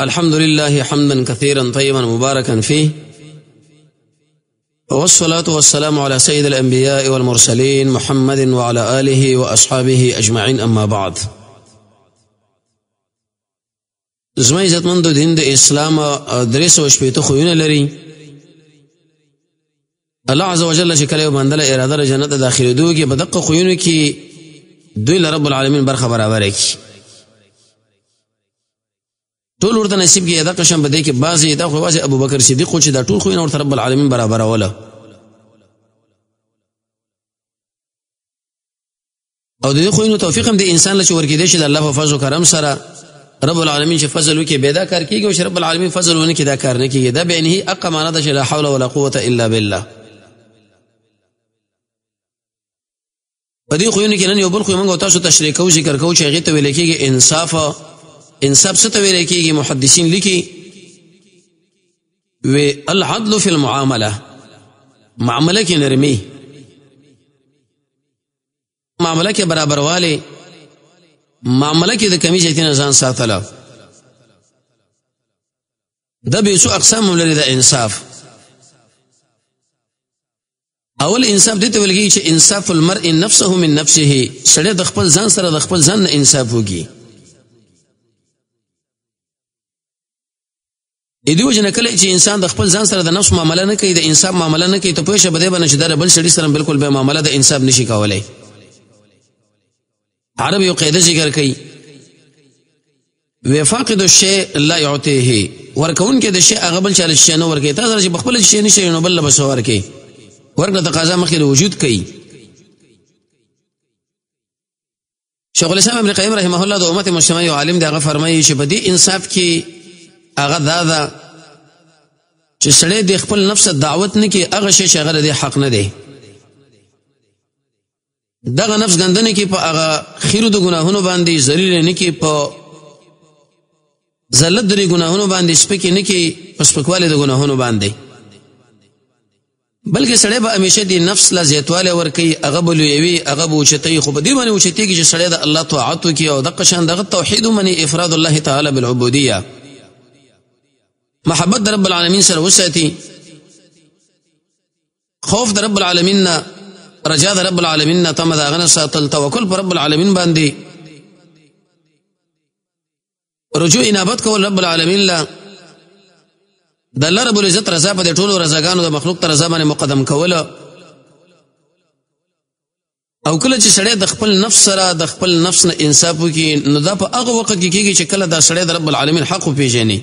الحمد لله حمدا كثيرا طيبا مباركا فيه، والصلاة والسلام على سيد الأنبياء والمرسلين محمد وعلى آله وأصحابه أجمعين، أما بعد. زما عزتمندو، دین د اسلام 360 خویونه لري. الله عز وجل چې کله یو بنده له اراده د جنت ته داخلېدو کې، په دقه خویونو کې دوی له رب العالمین برخه برابره کړي، ټول ورته نصیب کړي. دقه شان په دې کې بعضې، دا خو یوازې ابوبکر صدیق و چې دا ټول خویونه ورته رب العالمین برابروله. او د دې خویونو توفیق هم د انسان له چې ورکېدی شي د الله په فضل و کرم سره. رب العالمین چې فضل وکړي بیا دا کار کېږي، او چې رب العالمین فضل ونه کړي دا کار نه کېږي. دا بعینه حقه معنا ده چې لا حول ولا قوة الا بالله. په دې خویونو کې نن یو بل خوی موږ تاسو تشریح کوو، ذکر کوو، چې هغې ته ویل کېږي انصاف. انصاف څه ته ویل کېږي؟ محدثین لیکي وی العدل فی المعامله، معامله کې نرمي، معامله کې برابروالی، معامله کې د کمی زیاتي نه ځان ساتله. دا به څو اقسام هم لري د انصاف. اول انصاف دې ته ویل کېږي چې انصاف المرء نفسه من نفسه، سړی د خپل ځان سره د خپل ځان نه انصاف وکړي. د دې وجه نه کله چې انسان د خپل ځان سره د نفس معامله نه کوي، د انصاف معامله نه کوي، ته پوه شه په دې باندې چې دا بل سړي سره بالکل به معامله د انصاف نشي کولی. عرب یو قاعده ذکر کوي، وفاقد الشيء لا يعطيه، ورکون کې د شی هغه بل چاله شی نه ورکوي. تاسو چې خپل شی نشي نو بل له بس ورکوي، ورکړه تقاضا مخکې له وجود کوي. شیخ الاسلام ابن قیم رحمه الله د امت مسلمه یو عالم دی، هغه فرمایي چې په دې انصاف کې هغه دا ده چې سړی د خپل نفس دعوت نه کوي هغه شی چې هغه د حق نه دی، دغه نفس ګندنه کې په هغه خیرو د ګناهونو باندې ذلیل نه کې، په ذلت د ګناهونو باندې سپکې نه کې، په سپکوالي د ګناهونو باندې، بلکې سړی به همیشه د نفس لا زیاتوالی ورکوي، هغه به لویوي، هغه به اوچتوي. خو په دې باندې اوچتېږي چې سړی د الله طاعت وکړي او دقه شان دغه توحید ومني، افراد الله تعالی بالعبودیه، محبت د رب العالمین سره وساتي، خوف د رب العالمین نه، رجا د رب العالمین نه، تمه د هغه نه ساتل، توکل پر رب العالمین باندې، رجوع انابت کول رب العالمین له، د الله رب العزت رضا په دې ټولو رضاګانو د مخلوق ته رضا باندې مقدم کوله. او کله چې سړی د خپل نفس سره د خپل نفس نه انصاف وکړي، نو دا په هغه وخت کې کېږي چې کله دا سړی د رب العالمین حق وپېژني،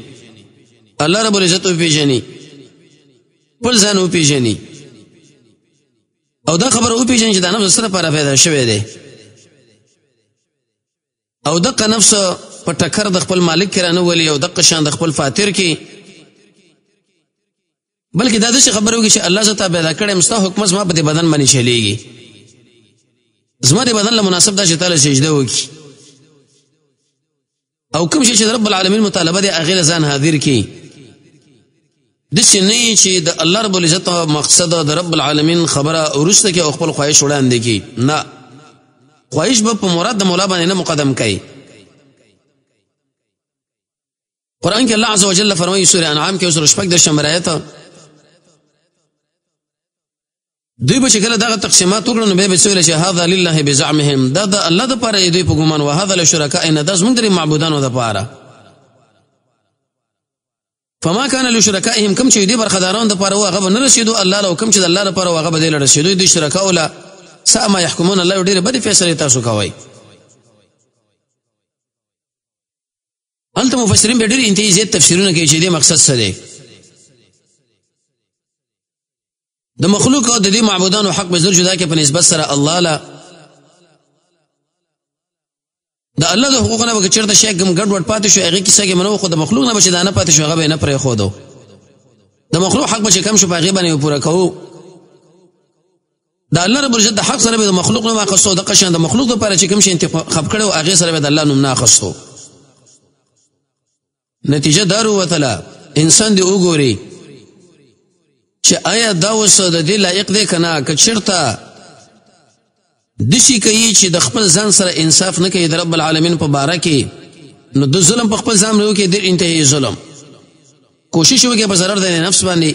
الله رب العزت وپېژني، خپل ځان وپېژني، او دا خبره وپېژني چې دا نفس سره لپاره پیدا شوی دی، او دغه نفس په ټکر د خپل مالک کې رانه ولي او دغه شان د خپل فاتر کې، بلکې دا داسې خبره وکړي چې الله زه تا پیدا کړی یم، ستا حکم زما په دې بدن باندې چلېږي، زما د بدن له مناسب دا چې تا له سجده وکړي، او کوم شي چې د رب العالمین مطالبه دی هغې له ځان حاضر کړي. داسې نه وي چې د الله رب العزت مقصد د رب العالمین خبره وروسته کړي او خپل خواهش وړاندې کړي. نه، خواهش به په مراد د مولا باندې نه مقدم کوي. قرآن کې الله عز وجل فرمایي، سورة انعام کې 136 نمبر آیت، دوی به چې کله دغه تقسیمات وکړل نو بیا به څه ویل چې هذا لله بزعمهم، دا د الله دپاره دی دوی په ګمان، وهذا لشرکائنا، دا زموږ د معبودانو دپاره. فما كان لشركائهم، کوم چې دې برخدارانو دپاره وو هغه به نه رسېدو الله له، کوم چې د الله دپاره وو هغه به دې له رسېدو. دوی شرکاو له ساء ما يحكمون، الله ډېرې بدې فیصلې تاسو کوئ. هلته مفسرین به ډېر انتهایی زیات تفسیرونه کوي چې دې مقصد څه دی. د مخلوق او د دې معبودانو حق به زر جدا کې په نسبت سره الله له د الله د حقوقو نه به چېرته شی کوم ګډوډ پاتې شو هغې کیسه کې منو، خو د مخلوق نه به چې دا نه پاتې شو هغه به یې نه پرېښودو. د مخلوق حق به چې کم شو په هغې باندې به پوره کوو. د الله رب العزت د حق سره به د مخلوق نوم اخیستو، دقه شان د مخلوق دپاره چې کوم شی انتخاب کړی و هغې سره به د الله نوم نه اخیستو. نتیجه دا وروتله، انسان دې وګوري چې آیا دا اوس د دې لایق دی که نه. که چېرته داسې کوي چې د خپل ځان سره انصاف نه کوي د رب العالمین په باره کې، نو د ظلم په خپل ځان وکړي، ډېر انتهایی ظلم، کوشش وکړي په ضرر د نفس باندې،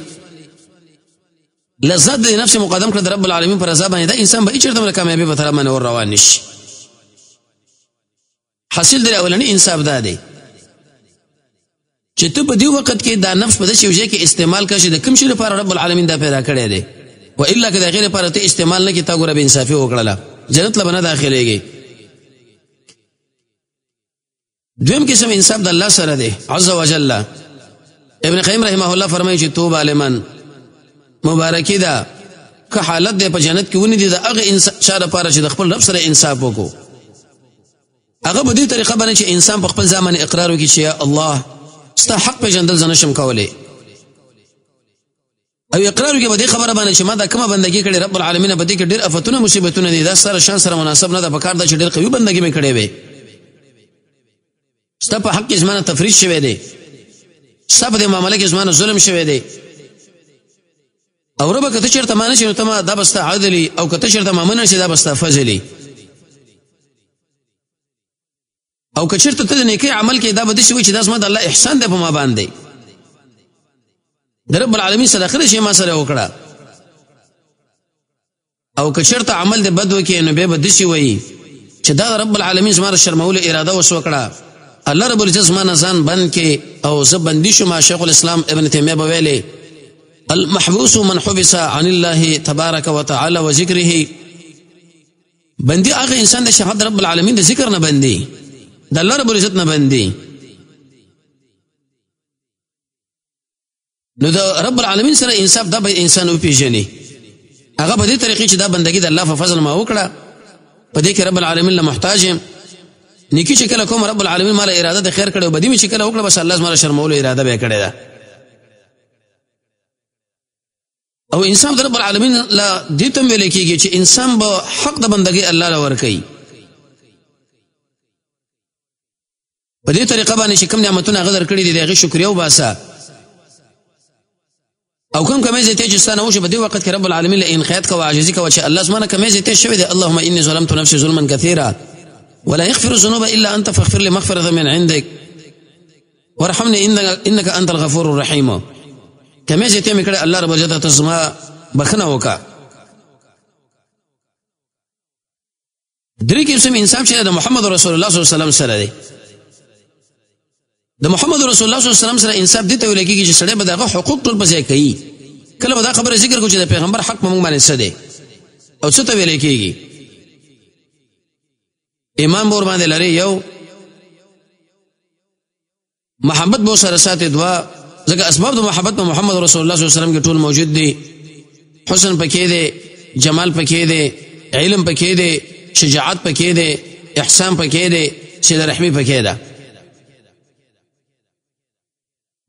لذت د نفس مقدم کړ د رب العالمین پر رضا باندې، دا انسان به هیڅ چېرته کامیابي په طرف باندې ور روان نشي. حاصل د اولنی انصاف دا دی چې ته په دې وخت کې دا نفس په داسې یو ځای کې استعمال کړې چې د کوم شي لپاره رب العالمین دا پیدا کړی دی، و الا که د هغې لپاره ته استعمال نه کړې، تا ګوره بې انصافي وکړله، جنت له به نه داخلېږي. دویم قسم انصاف د الله سره دی عز وجل. ابن قیم رحمه الله فرمایي چې توبه لمن، مبارکي ده که حالت دی په جنت کې ونی دی د هغه چا لپاره چې د خپل رب سره انصاف وکړو. هغه په دې طریقه باندې چې انسان په خپل ځان باندې اقرار وکړي چې یا الله ستا حق پېژندل زه نشم کولی، او اقرار وکړي په دې خبره باندې چې ما دا کومه بندګي کړې رب العالمین په دې کې ډېر افتونه مصیبتونه دي، دا سره شان سره مناسب نه ده، په کار ده چې ډېر قوي بندګي مې کړې وي، ستا په حق کې زما نه تفریط شوی دی، ستا په دې معامله کې زما نه ظلم شوی دی، او ربه که ته چېرته ما نه شې نو ته ما دا به ستا عدل، او که ته چېرته ما منه شې دا به ستا فضل، او که چېرته ته د نیکۍ عمل کې دا به داسې وي چې دا زما د الله احسان دی په ما باندې، د رب العالمین سره ښه شی ما سره وکړه. او که چېرته عمل دې بد وکړي نو بیا به داسې وایي چې دا رب العالمین زما د شرمولو اراده اوس وکړه، الله رب العزت زما نه ځان بند کړي او زه بندي شوم. شیخ الاسلام ابن تیمیه به ویلې المحبوس من حبس عن الله تبارک وتعالی وذکره، بندي هغه انسان دی چې هغه د رب العالمین د ذکر نه بندي، د الله رب العزت نه بندي. نو د رب العالمین سره انصاف دا به انسان وپیژني، هغه په دې طریقې چې دا بندګي د الله په فضل ما وکړه، په دې کې رب العالمین له محتاج یم، نیکي چې کله کوم رب العالمین مال اراده د خیر کړې او بدی مې چې کله وکړه بس الله زما شرمولو اراده به کړې ده. او انسان د رب العالمین لا دې ته ویل کېږي چې انسان به حق د بندګۍ الله له ورکوي، په دې طریقه باندې چې کوم نعمتونه هغه درکړي دي د هغې شکریه وباسه، او کوم کمې زیاتې چې ستا نه وشي په دې وخت کې رب العالمین له انقیاد کوه، عاجزي کوه چې الله زما نه کمې زیاتې شوې دي، اللهم اني ظلمت نفسي ظلما كثيرا ولا يغفر الذنوب الا انت فاغفر لي مغفرة من عندك وارحمني انك انت الغفور الرحيم. کمې زیاتې مې کړې الله رب العزت ته زما بښنه وکړه. درې قسم انصاف چې د محمد رسول الله صلی الله علیه وسلم سره دی. د محمد رسول الله صلی الله علیه وسلم سره انصاف دې ته ویل کېږي چې سړی به د هغه حقوق ټول په ځای کوي. کله به دا خبره ذکر کړو چې د پیغمبر حق په موږ باندې څه دی او څه ته ویل کېږي. ایمان به ورباندې لري یو، محبت به سره ساتي دوه، ځکه اسباب د محبت په محمد رسول الله صلی الله علیه وسلم کې ټول موجود دي. حسن پکې دی، جمال پکې دی، علم پکې دی، شجاعت پکې دی، احسان پکې دی، صله رحمي پکې ده.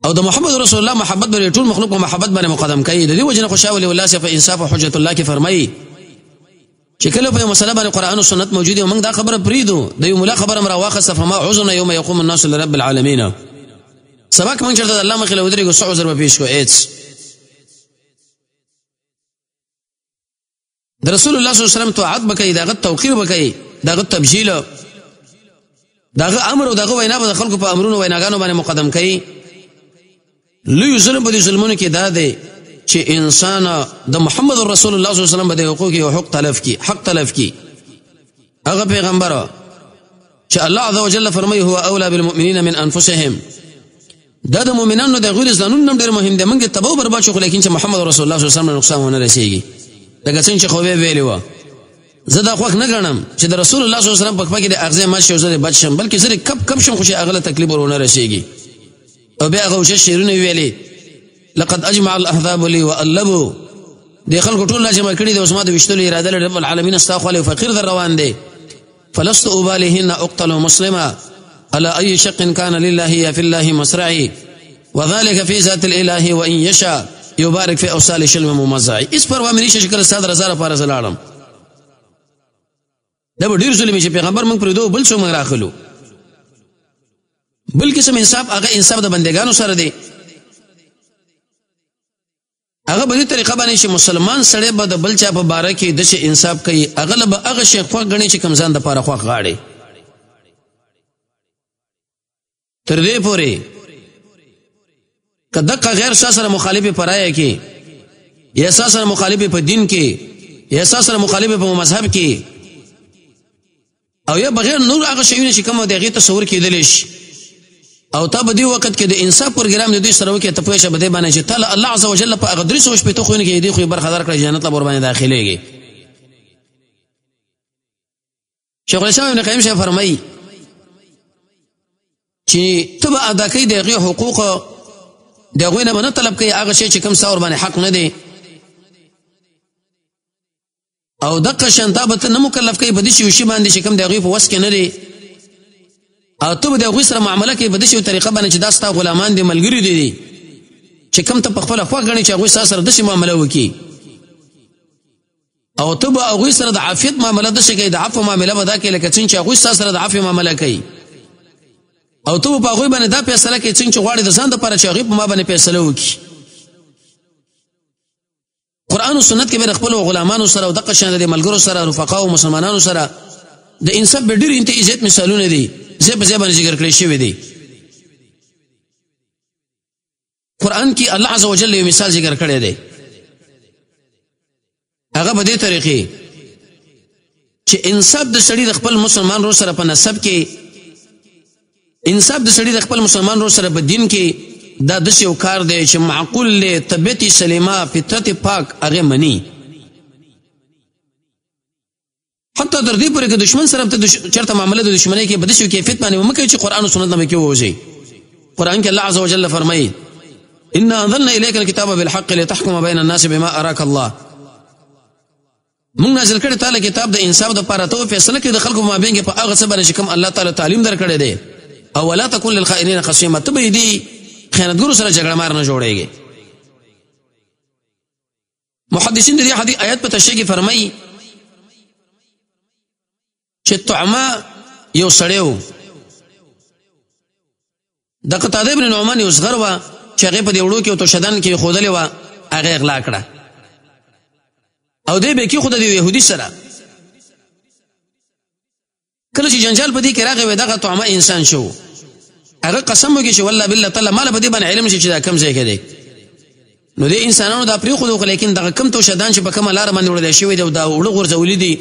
او د محمد رسول الله محبت به ټول مخلوق په محبت باندې مقدم کوي. د دې وجه نه خو شاه ولي الله صاحب په انصاف او حجت الله کې فرمایي چې کله په مسله باندې قرآن او سنت موجود دي، موږ دا خبره پرېږدو، د یو ملا خبره هم راواخیسته، فما عذرنا یوم یقوم الناس لرب العالمین. سبا که موږ چېرته د الله مخې له ودرېږو څه عذر به پېښ کړو؟ هېڅ. د رسول الله صلی الله علیه وسلم طاعت به کوي، د هغه توقیر به کوي، د هغه تبجیل، د هغه امر او د هغه وینا به د خلکو په امرونو ویناګانو باندې مقدم کوي. لوی ظلم په دې ظلمونو کې دا دی چې انسان د محمد رسول الله صلی الله علیه وسلم په حقوق یو حق تلف کی، حق تلف کی. هغه پیغمبر چې الله عز وجل فرمایي هو اولا بالمؤمنین من انفسهم، دا د مؤمنانو د غیر ځانونو ډېر مهم دی. موږ تباہ برباد شو، خو لیکن چې محمد رسول الله صلی الله علیه وسلم نقصان ونه رسیږي. لکه څنګه چې خو ویلي وه، زه دا خوښ نه ګڼم چې د رسول الله صلی الله علیه وسلم په پښه کې د اغزی مات شي او زه دې بچ شم، بلکې زه دې کپ کپ شم خو چې هغه له تکلیف ورونه رسیږي. او بیا هغه اوچت شعرونه ویلي، لقد اجمع الاحزاب لي والبوا، دې خلکو ټول راجمع کړي دي، اوس ما د ویشتلو اراده لري، رب العالمین ستا خو له فقیر در روان دی. فلست اباليهن اقتل مسلما على اي شق كان لله يا في الله مسرعي وذلك في ذات الاله وان يشاء يبارك في اوصال شلم ممزعي. اس پروا مې نشي چې کله ستا د رضا لپاره زه لاړم. دا به ډېر ظلم چې پیغمبر موږ پرېږدو بل څوک موږ راخلو. بل قسم انصاف هغه انصاف د بندګانو سره دی. هغه په دې طریقه باندې چې مسلمان سړی به د بل چا په باره کې داسې انصاف کوي، هغه له به هغه شی خوښ ګڼي چې کوم ځان دپاره خوښ غاړي. تر دې پورې که دقه غیر ستا سره مخالف په رایه کې، یا ستا سره مخالف په دین کې، یا ستا سره مخالف په مذهب کې، او یا بغیر نور هغه شیونه چې کوم د هغې تصور کېدلی شي، او تا په دې وخت کې د انصاف پروګرام د دوی سره وکړې، ته پوه شه په دې باندې چې تا له الله عز وجل په هغه 360 خویونو کې دې خوی برخه درکړه، جنت له ورباندې داخلېږي. شیخ الاسلام ابن قیم صاحب فرمایي چې ته به ادا کوې د هغې حقوق، د هغوی نه به نه طلب کوې هغه شی چې کوم ستا ورباندې حق نه دی، او دقه شان تا به ته نه مکلف کوې په داسې یو شي باندې چې کوم د هغوی په وس کې نه دی، او ته به د هغوی سره معامله کوې په داسې یو طریقه باندې چې دا ستا غلامان دي، ملګري دي، چې کوم ته په خپله خوښ ګڼې چې هغوی ستا سره داسې معامله وکړي، او ته به هغوی سره د عافیت معامله داسې کوې، د عفو معامله به دا کوې لکه څنګه چې هغوی ستا سره د عفوې معامله کوي، او ته به په هغوی باندې دا فیصله کوې څنګه چې غواړې د ځان دپاره چې هغوی په ما باندې فیصله وکړي. قرآن او سنت کې به د خپلو غلامانو سره او دقه شان د ملګرو سره، رفقاو او مسلمانانو سره د انصاف به ډېر انتهایی زیات مثالونه دي، ځای په ځای باندې ذکر کړی شوي دي. قرآن کې الله عز وجل یو مثال ذکر کړی دی، هغه په دې طریقې چې انصاف د سړي د خپل مسلمان ورور سره په نسب کې، انصاف د سړي د خپل مسلمان ورور سره په دین کې، دا داسې یو کار دی چې معقول دی، طبیعت سلیمه، فطرت پاک هغه مني. حتی تر دې پورې که دښمن سره ته چېرته معامله د دښمنۍ کې په داسې یو کیفیت باندې مه کوې چې قرآن او سنت نه پکې ووځي. قرآن کې الله عز وجل فرمایي إنا أنزلنا إليك الكتاب بالحق لتحكم بين الناس بما أراك الله. موږ نازل کړی تعالی کتاب د انصاف دپاره، ته فیصله کوې د خلکو په مابین کې په هغه څه باندې چې کوم الله تعالی تعلیم درکړی دی، او ولا تکن للخائنین خصیما، ته به دې خیانتګرو سره جګړه مار نه جوړېږي. محدثین د دې حدیث آیت په تشریح کې فرمایي چې طعمه یو سړی و، د قتاده ابن نعمان یو زغر وه چې هغې په دې وړو کې او توشدن کې ښودلې وه، هغه یې غلا کړه، او دی به کېښوده د یو یهودي سره. کله چې جنجال په دې کې راغی، وایي دغه طعمه انسان شو، هغه قسم وکړي چې والله بالله تعالی ماله په دې باندې علم شي چې دا کوم ځای کې دی. نو دې انسانانو دا پرېښودو، خو لیکن دغه کوم توشدان چې په کومه لاره باندې وړلی شوی دی او دا اوړه غورځولي دي،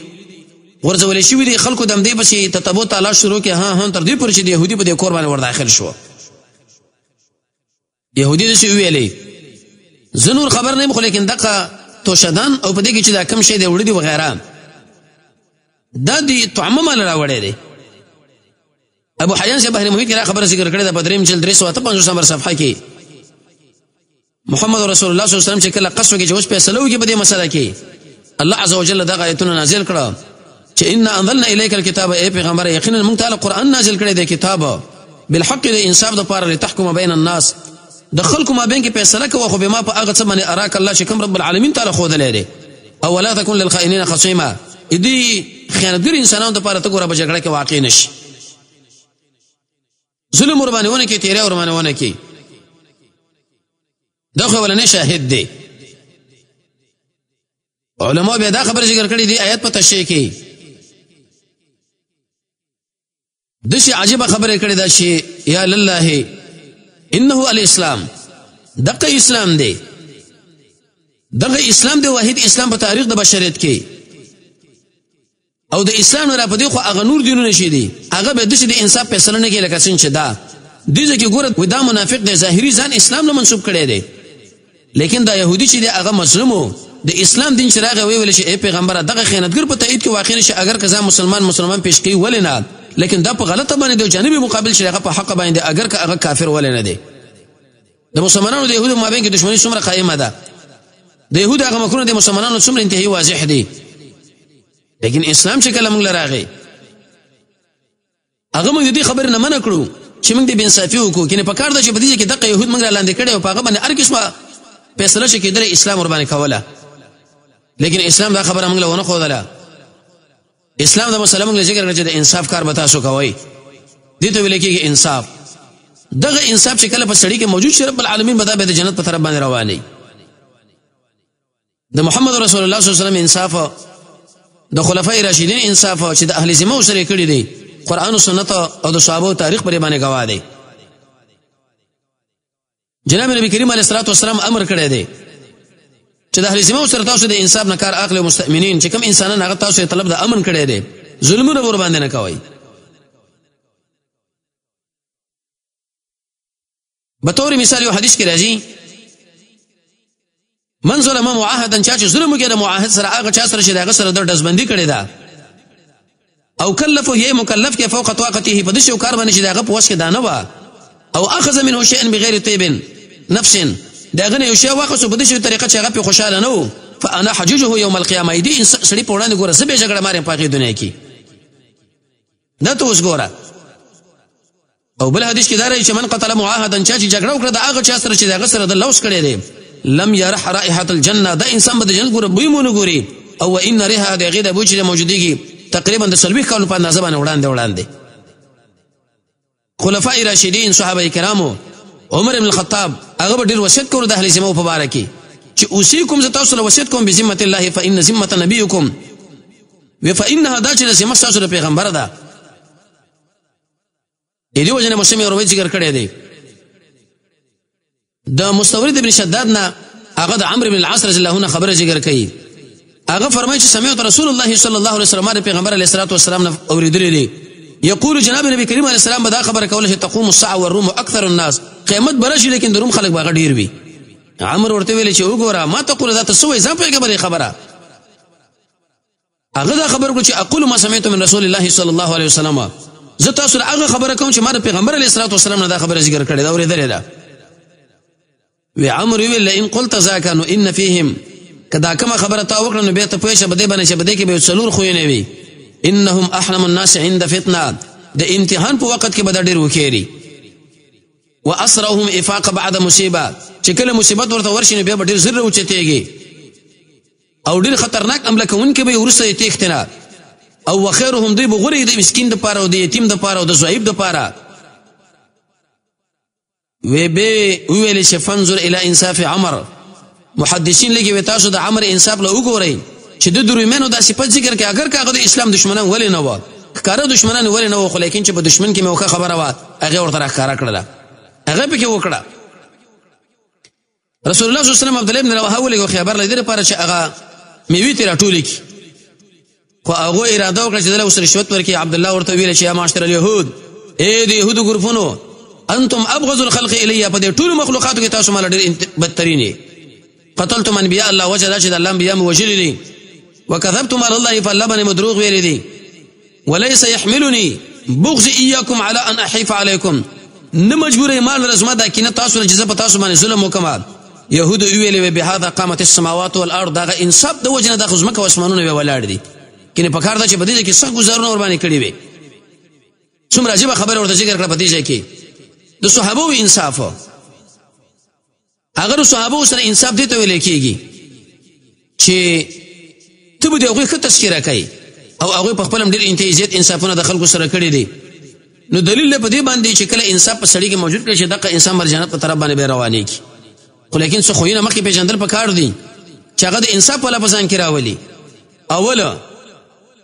غورځولې شوي دي، خلکو د همدې پسې تتبع تلاش شروع کړي، ها ها تر دې پورې چې د یهودي په دې کور باندې ورداخل شو. یهودي داسې وویلې زه نور خبر نه یم، خو لیکن دغه توشدان او په دې کې چې دا کوم شی دی وړي دي وغیره، دا د طعمه مال راوړی دی. ابو حیان صاحب بحر محیط کې دا خبره ذکر کړې ده په دریم جلد 358 نمبر صفحه کې. محمد رسول الله صلی الله علیه وسلم چې کله قصو کې چې اوس فیصله وکړي په دې مسله کې، الله عز وجل دغه آیتونه نازل کړه چې ان انزلنا الیک الکتاب، ای پیغمبر یقینا موږ تعالی قرآن نازل کړی دی کتاب بالحق د انصاف دپاره، لتحکم بین الناس، د خلکو مابین کې فیصله کوه، خو بما په هغه څه باندې اراک الله چې کوم رب العالمین تعالی ښودلی دی، او ولا تکن للخائنین خصیما، دې خیانتګر انسانانو دپاره ته ګوره په جګړه کې واقع نه شي، ظلم ورباندې ونه کړي، تېری ورباندې ونه کړي. دا خو اولنی شاهد دی. علماء بیا دا خبره ذکر کړې دي آیت په تشریح کې، داسې عجیبه خبره کړې ده چې یا لله انه الاسلام، دغه اسلام دی، دغه اسلام دی واحد اسلام په تاریخ د بشریت کې، او د اسلام نه را په دې خو هغه نور دینونه شي دي، هغه به داسې د انصاف فیصله نه کوي لکه څنګه چې دا دې ځای کې ګوره وایي دا منافق دی، ظاهري ځان اسلام نه منسوب کړی دی، لیکن دا یهودي چې دی هغه مظلوم و، د اسلام دین چې راغی ویې ویل چې ای پیغمبره دغه خیانتګر په تایید کې واقع نه شي، اګر که ځان مسلمان پیش کوي ولې نه، لیکن دا په غلطه باندې دی، جانب مقابل چې هغه په حق باندې دی، اګر که هغه کافر ولې نه دی. د مسلمانانو د یهودو مابین کې دښمني څومره قایمه ده، د یهودو هغه مکرونه د مسلمانانو څومره انتهایی واضح دي، لیکن اسلام چې کله موږ له راغی هغه موږ د دې خبرې نه منع کړو چې موږ دې بې انصافي وکړو، کینې په کار ده چې په دې کې دقه یهود موږ را لاندې کړی او په هغه باندې هر قسمه فیصله چې کېدله اسلام ورباندې کوله، لیکن اسلام دا خبره موږ له ونه ښودله. اسلام دا مسله موږ له ذکر کړه چې د انصاف کار به تاسو کوئ، دې ته ویل کېږي انصاف. دغه انصاف چې کله په سړي کې موجود شي، رب العالمین به دا به د جنت په طرف باندې رواني. د محمد رسول الله صلی الله علیه وسلم انصاف، د خلفای راشدین انصاف چې د اهل ذمه سره کړی دی، قرآن او سنت او د صحابه تاریخ پرې باندې گواه دی. جناب نبی کریم علیه الصلاة والسلام امر کړی دی چې د اهل ذمه سره تاسو د انصاف نه کار اخلي، مستأمنین چې کوم انسانان هغه تاسو طلب د امن کړی دی، ظلمونه ور باندې نه کوي. به طور مثال یو حدیث کې راځي، من ظلم معاهدا، چا چې ظلم وکړي د معاهد سره، هغه چا سره چې د هغه سره د ډزبندي کړې ده، او کلفه یې مکلف کې فوق طاقته، په داسې یو کار باندې چې د هغه په وس کې دا نه وه، او اخذ منه شیئا بغیر طیب نفس، د هغه نه یو شی واخیستو په داسې طریقه چې هغه پرې خوشحاله نه و، فانا حججه یوم القیامه، دې سړي په وړاندې ګوره زه بې جګړه مار یم په هغې دنیا کې، دا ته اوس ګوره. او بل حدیث کې دا راځي چې من قتل معاهدا، چا چې جګړه وکړه د هغه چا سره چې د هغه سره د لوس کړی دی، لم يرح رائحة الجنة، دا انسان به د جنت ګوره بوی مو نه ګوري، او ان ريحها د هغې د بوی چې موجودېږي تقریبا د 40 کالو په اندازه باندې وړاندې وړاندې. خلفاء راشدین، صحابه کرامو، عمر بن الخطاب هغه به ډېر وصیت کولو د اهل ذمه په باره کې چې اوصیکم، زه تاسو له وصیت کوم بذمة الله فإن ذمة نبیکم، وی فإنها، دا چې د ذمه ستاسو د پیغمبر ده. د دې وجې نه مسلم یو روایت ذکر کړی دی د مستورد ابن شداد نه، هغه د عمرو بن العاص رضی الله عنه خبره ذکر کوي. هغه فرمایي چې سمعت رسول الله صلی الله علیه وسلم، د پیغمبر علیه الصلاة والسلام نه اورېدلی دی، یقول جناب نبی کریم علیه السلام به دا خبره کوله چې تقوم الساعة والروم اکثر الناس، قیامت به راشي لیکن د روم خلک به هغه ډېر وي. عمرو ورته ویل چې وګوره ما تقول، دا ته څه وایې، ځان پوهېږه په دې خبره. هغه دا خبر وکړه چې اقول ما سمعت من رسول الله صلی الله علیه وسلم، زه تاسو له هغه خبره کوم چې ما د پیغمبر علیه الصلاة والسلام نه دا خبره ذکر کړې ده، اورېدلې ده. وی عمرو ویل لئن قلت ذاک نو ان فیهم، که دا کومه خبره تا وکړه نو بیا ته پوه شه په دې باندې چې په دې کې به یو څلور خویونه وي. انهم احلم الناس عند فتنه، د امتحان په وخت کې به دا ډېر وکېري. واسرهم افاق بعد مصیبه، چې کله مصیبت ورته ورشي نو بیا به ډېر زر راوچتېږي او ډېر خطرناک حمله کوونکي به یې وروسته یې تېښتې نه. او وخیرهم، دوی به غوره د مسکین دپاره او د یتیم دپاره او د ضعیف دپاره. وی به وویل چې فانظر الی انصاف عمر، محدثین لیکي وی تاسو د عمر انصاف له وګورئ چې د درویمانو دا صفت ذکر کړي، اګر که هغه د اسلام دښمنان ولې نه وه، ښکاره دښمنان ولې نه وه، خو لیکن چې په دښمن کې مې ښه خبره وه هغې ورته راښکاره کړله، هغه پکې وکړه. رسول الله صلی الله علیه وسلم عبدالله بن رواحه ولېږه خیبر له دې لپاره چې هغه میوې ترې راټولې کړي، خو هغو اراده وکړه چې دله اوس رشوت ورکړي. عبدالله ورته وویل چې یا معاشر اليهود، ای د یهودو ګروپونو، انتم ابغض الخلق الی، په دې ټولو مخلوقاتو کې تاسو مال ډېر بدترین یې. قتلتم انبیاء الله، وجه دا چې د الله انبیاء مو وژلي دي، وکذبتم علی الله، په الله باندې مو دروغ ویلي دي. وليس يحملني بغض اياكم على ان احيف عليكم، نه مجبور یې مال زما دا کینه تاسو له چې زه په تاسو باندې ظلم وکړم. یهودو ویلې وی بهذا قامت السماوات والارض، دغه انصاف د وجې نه دغه ځمکه او اسمانونه بیا ولاړ دي، کینې په کار ده چې په دې ځای کې سخت ګوزارونه ورباندې کړي وي. څومره عجیبه خبره ورته ذکر کړه په دې ځای کې د صحابو انصاف. هغه د صحابو سره انصاف دې ته ویل کېږي چې ته به د هغوی ښه تذکره کوي، او هغوی په خپل هم ډېر انتهایي زیات انصافونه د خلکو سره کړي دي. نو دلیل په دې باندې چې کله انصاف په سړي کې موجود کړي چې دغه انسان بر جنت په طرف باندې به روانېږي، خو لیکن څه خویونه مخکې پېژندل پکار دي چې هغه د انصاف والا په ځان کې راولي. اوله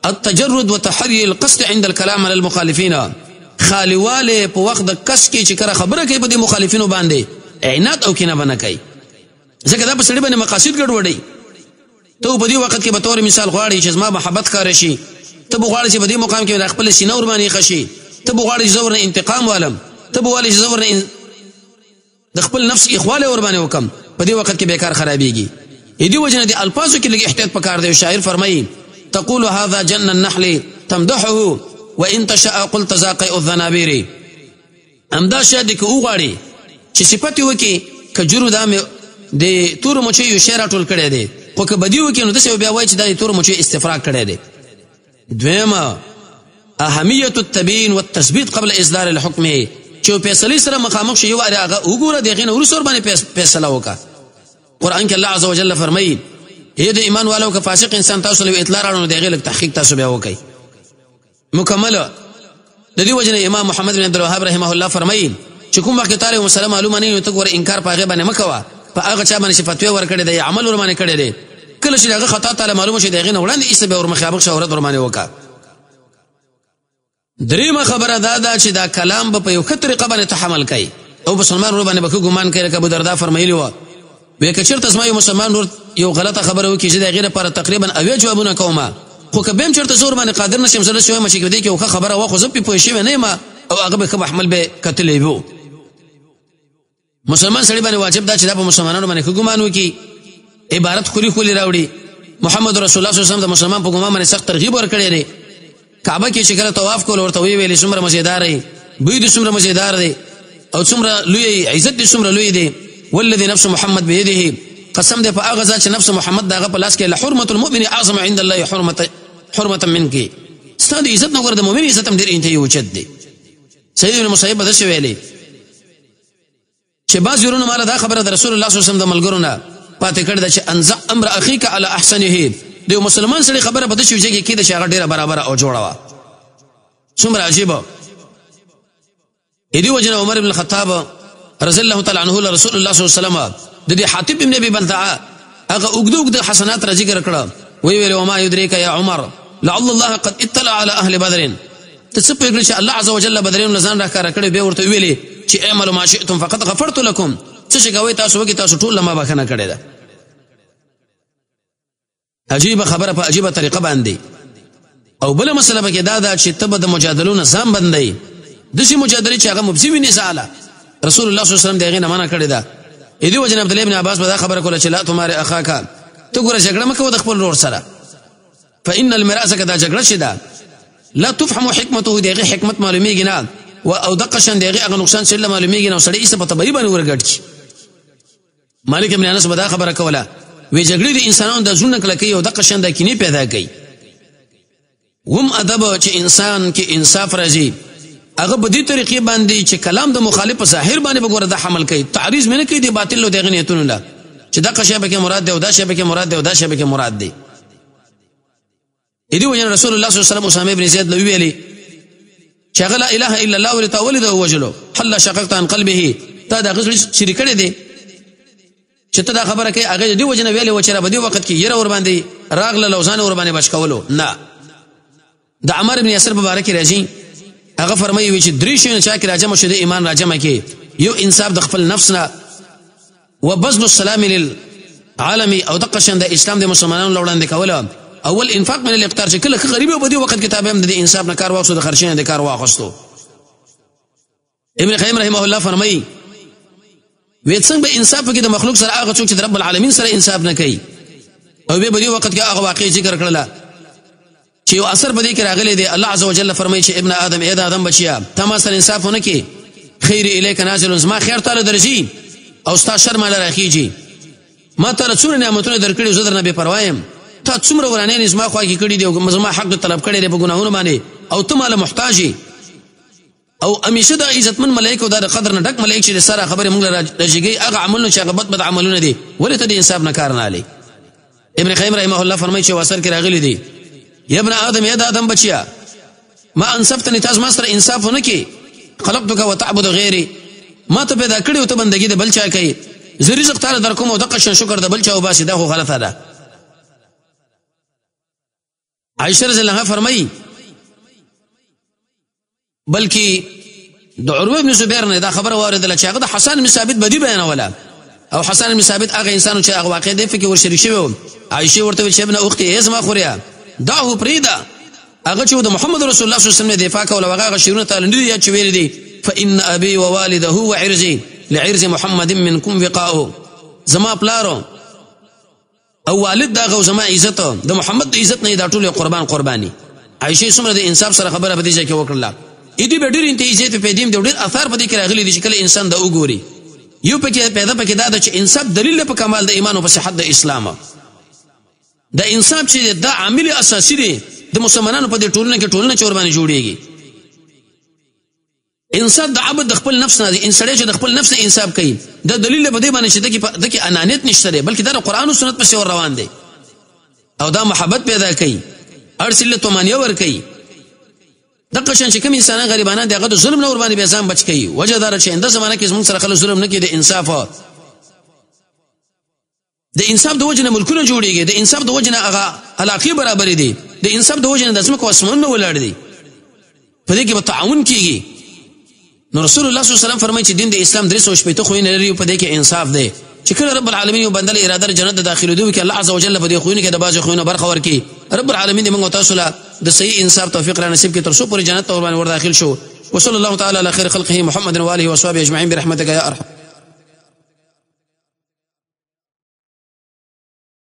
التجرد وتحري القصد عند الكلام على المخالفين، خاليواله په وخت د کس کې چې کله خبره کوي په دې مخالفینو باندې عناد او کینه بنه کوي، ځکه دا په سړي باندې مقاصد ګډوډوي. ته په دې وخت کې به تور مثال غواړي چې زما محبت کار شي، ته به غواړې چې په دې مقام کې د خپل سینه ور باندې خشي، ته به غواړې چې زه ورنه انتقام والم، ته به غواړې چې زه ورنه د خپل نفس اخواله ور باندې وکم، په دې وخت کې بیکار خرابېږي. دې وجه نه د الفاظو کې لږ احتیاط پکار دی. شاعر فرمایي تقول هذا جن النحل تمدحه وان تشاء قلت ذا قيء الذنابير. همدا شاید که وغواړي چې صفت یې وکړي کجورو دا مې د تورو مچیو یو شی راټول کړی دی، خو که بدي وکړي نو داسې بیا وایي چې دا د تورو مچیو استفراق کړی دی. دویمه اهمیت التبیین والتثبیت قبل اصدار الحکم، چې فیصلې سره مخامخ شي یو وارې هغه وګوره، د هغې نه وروسته ورباندې فیصله وکړه. قرآن کې الله عز وجل فرمایي ای د ایمان والو که فاسق انسان تاسو له اطلاع راوړو نو د هغې لږ تحقیق تاسو بیا وکړئ مکمله. د دې وجې نه امام محمد بن عبدالوهاب رحمه الله فرمایي چې کوم وخت کې تا له مسله معلومه نه وي نو ته ګوره انکار په هغې باندې مه کوه، په هغه چا باندې چې فتوی ورکړې ده یا عمل ورباندې کړی دی، کله چې د هغه خطا تا له معلومه شي د هغې نه وړاندې ایسته بیا ورمخامخ شه او رد ورباندې وکړه. درېیمه خبره دا ده چې دا کلام به په یو ښه طریقه باندې تحمل کوي. او مسلمان ورور باندې به ښه ګمان کوي، لکه ابو دردا فرمایلي وه، وی که چېرته زما یو مسلمان ورور یو غلطه خبره وکړي، زه د هغې لپاره تقریبا 70 جوابونه کوم، خو که بیا هم چېرته زه ورباندې قادر نه شم، زه داسې وایم چې په دې کې یو ښه خبره وه، خو زه پرې پوه شوی نه یم، او هغه به ښه محمل به کتلی وو. مسلمان سړي باندې واجب ده چې دا په مسلمانانو باندې ښه ګمان وکړي، عبارت ښکلي ښکلي راوړي. محمد رسول الله صلی الله علیه وسلم د مسلمان په ګمان باندې سخت ترغیب ورکړی دی. کعبه کې چې کله طواف کول، ورته ویې ویلې څومره مزیدار یې، بوی دې څومره مزیدار دی، او څومره لوی عزت دې څومره لوی دی. والذي نفس محمد بيده، قسم دې په هغه ذات چې نفس محمد دغه په لاس کې، لحرمة المؤمن اعظم عند الله حرمة منك. ستا د عزت نه ګوره د مؤمن عزت هم ډېر انتهایی اوچت دی. سید ابن مسیب به داسې ویلې چې بعض ورونو ماله دا خبره د رسول الله صلی الله علیه وسلم د ملګرو نه پاتې کړې ده چې انزع امر اخیک علی احسنه، د یو مسلمان سړي خبره په داسې یو ځای کې کېده چې هغه ډېره برابره او جوړه وه. څومره عجیبه. دې وجه نه عمر بن الخطاب رضی الله تعالی عنه له رسول الله صلی الله علیه وسلم د دې حاطب بن ابي بلتعه هغه اوږده اوږده حسنات را ذکر کړه. وی ویل وما یدریک یا عمر لعل الله قد اطلع على اهل بدر، ته څه پوهېږې چې الله عز وجل بدرین له ځان راښکاره کړی، بیا ورته ویلې چې اعملوا ما شئتم فقد غفرت لکم، څه چې کوئ تاسو وکړئ، تاسو ټول له ما بښنه کړې ده. عجیبه خبره په عجیبه طریقه باندې. او بله مسله پکې دا ده چې ته به د مجادلو نه ځان بندوي، داسې مجادلې چې هغه مبزي وي نزاله. رسول الله صلی الله علیه وسلم د هغې نه منع کړې ده. دې وجې نه عبدالله بن عباس به دا خبره کوله چې لا تمارې اخاک، ته ګوره جګړه مه کوه د خپل ورور سره، فإن المرأة که دا جګړه چې ده لا تفهم حکمته، د هغې حکمت معلومیږي نه، او دقه شان د هغې هغه نقصان چې له معلومیږي نه، او سړی ایسه په تبعي باندې ورګډ کړي. مالک ابن انس به دا خبره کوله، وی جګړې د انسانانو د زړونه کلکوي او دقه شان د کینې پیدا کوي. هم ادب چې انسان کې انصاف راځي هغه په دې طریقې باندې چې کلام د مخالف په ظاهر باندې به ګوره دا حمل کوي، تعریض مې نه کوي د باطل او د هغې نیتونو له چې دقه شی پکې مراد دی او دا شی پکې مراد دی او دا شی پکې مراد دی. دې وجه رسول الله صلی الله علیه وسلم اسامه بن زید له ویلي چې هغه لا اله الا الله ولې تا ولې ده ووژلو، هلا شققت عن قلبه، تا د هغه زړه څیرې کړی دی چې ته دا خبره کوې. هغه د دې وجې نه ویلې وه چې را په دې وخت کې یره ورباندې راغله او ځان ورباندې بچ کولو نه. د عمر بن یاسر په باره کې راځي، هغه فرمایي وي چې درې شیونه چا کې راجمع شو د ایمان راجمع کې، یو انصاف د خپل نفس نه، وبذل السلام للعالم، او دقه شان د اسلام د مسلمانانو له وړاندې کوله، اول انفاق من الاقتار چې کله ښه غریب په دې وخت کې تابع هم د انصاف نه کار واخیستو، د خرچې نه د کار واخیستو. ابن قیم رحمه الله فرمایي وی څنګه به انصاف وکړي د مخلوق سره هغه څوک چې د رب العالمین سره انصاف نه کوي. او بیا په دې وخت کې هغه واقع ذکر کړله چې یو اثر په دې کې راغلی دی. الله عز وجل فرمایي چې ابن آدم، ای د آدم بچیا، ته ما سره انصاف ونه کړې، خیر الیک نازل، زما خیر تاله درځي او ستا شر ماله راخیږي. ما تاله څومره نعمتونه درکړي، زه درنه بې پروا یم، تا څومره ورانې زما خوا کې کړي دي او زما حق دې طلب کړی دی په ګناهونو باندې، او ته ماله محتاج یې. او همیشه دا عزتمن ملایک او دا د قدر نه ډک ملایک چې د سره خبرې موږ له راجګوي، هغه عملونه چې هغه بد بد عملونه دي، ولې ته د انصاف نه کار نه اخلې؟ ابن قیم رحمه الله فرمایي چې اثر کې راغلي دي، یا ابن آدم، یا د آدم بچیا، ما انصفتني، تاسو ما سره انصاف ونه کړې، خلقتک وتعبد غیري، ما ته پیدا کړی او ته بندګي د بل چا کوي، زه رزق تاله درکوم او دقه شان شکر د بل چا وباسي، دا خو غلطه ده. عائشه رضی الله عنها فرمایي، بلکې د عروه بن زبیر نه دا خبره واورېدله چې هغه د حسن بن ثابت بدی بیانوله، او حسن بن ثابت هغه انسان چې هغه واقع دی فکر ورشریک شوی و. عایشې ورته ویل چې ابن اختي، ای زما خوریا، دعه پرېږده، هغه چې د محمد رسول الله صلی الله علیه وسلم دفاع کوله، هغه هغه شعرونه ته نه دي یاد چې ویلي دي، فإن أبي ووالده وعرزي لعرز محمد منكم وقاؤه، زما پلارو او والد دا غو زما عزت د محمد د عزت نه دا ټول قربان قرباني. عایشې څومره د انصاف سره خبره په دې ځای کې وکړله. دې به ډېر انتهایی زیات په دې ډېر اثار په دې کې راغلي دي چې کله انسان دا وګوري، یو پکې پیدا پکې دا ده چې انصاف دلیل په کمال د ایمان او په صحت د اسلام. د انصاف چې دا عامل اساسي دی د مسلمانانو په دې ټولنه کې، ټولنه چې ورباندې جوړیږي. انصاف د عبد د خپل نفس نه دی، انسان چې د خپل نفس نه انصاف کوي، دا دلیل په دې باندې چې دکې انانیت نشته دی، بلکې دا د قرآن او سنت پسې ور روان دی، او دا محبت پیدا کوي، هر څه له طمانیه ور کوي. دغه شان چې کوم انسانان غریبانان دي، هغه د ظلم نه ور باندې بیا ځان بچ کوي. وجه دا چې انده زمانه کې زموږ سره خلک ظلم نه کوي، د انصاف د انصاف د وجې نه ملکونه جوړیږي، د انصاف د وجې نه هغه علاقې برابرې دي، د انصاف د وجې نه د ځمکو اسمانونه ولاړ دي، په دې کې به تعاون کیږي. نو رسول الله صلی الله علیه وسلم فرمایي چې دین د اسلام 360 خوونه لري، په دې کې انصاف دی چې کله رب العالمین یو بنده له اراده جنت د داخلېدو کې، الله عز وجل په دې خوونه کې د بعضې خوونو برخه ورکړي. رب العالمین دې موږ تاسو له د صحیح انصاف توفیق را نصیب کړي، تر څو پورې جنت ته ورباندې ور داخل شو. وصلى الله تعالى على خير خلقه محمد واله وصحبه اجمعين برحمتك يا ارحم.